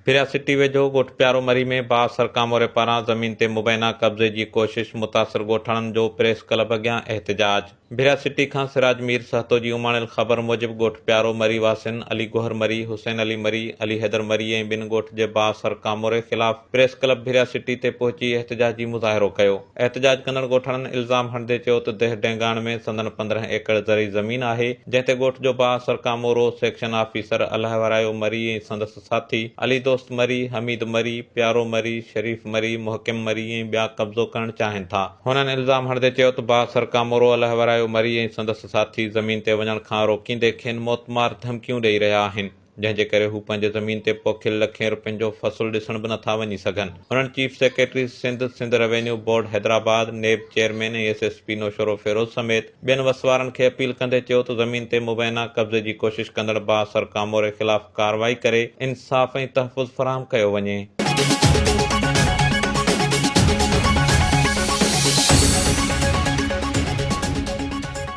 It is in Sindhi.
ڀريا سٽي ويجهو ڳوٺ پيارو مري ۾ بااثر ڪاموري پاران زمين تي مبينا قبضي جي ڪوشش، متاثر ڳوٺاڻن جو پريس ڪلب اڳيان احتجاج. ڀريا سٽي کان سراج مير سهتو جي اماڻيل خبر موجب ڳوٺ پيارو مري واسين علي گوهر مري، حسين علي مري، علي حيدر مري ۽ ٻين ڳوٺ جي بااثر ڪاموري خلاف پريس ڪلب ڀريا سٽي تي پهچي احتجاجي مظاهرو ڪيو. احتجاج ڪندڙ ڳوٺاڻن الزام هڻندي چيو ته ديهه ڊينگاڻ ۾ سندن 15 ايڪڙ زرعي زمين آهي، جنهن تي ڳوٺ جو بااثر ڪامورو سيڪشن آفيسر الهه ورايو مري ۽ سندس ساٿي علي دوست مري، حميد مري، پيارو مري، شريف مري، محڪم مري ۽ ٻيا قبضو ڪرڻ چاهين ٿا. هنن الزام هڻندي چيو ته بااثر ڪامورو الهه ورايو مري ۽ سندس ساٿي زمين تي وڃڻ کان روڪيندي کين موتمار ڌمڪيون ڏئي رهيا آهن. جنهن جي ڪري هو پنهنجي زمين تي پوکيل لکين روپين جو فصل ڏسڻ به نٿا وڃي سگهن. هنن chief secretary Sindh, Sindh revenue board Hyderabad, NAB chairman ۽ S S P Naushahro Feroze سميت ٻين وس وارن کي اپيل ڪندي چيو ته زمين تي مبينا قبضي جي ڪوشش ڪندڙ بااثر ڪاموري خلاف ڪارروائي ڪري انصاف ۽ تحفظ فراهم ڪيو وڃي.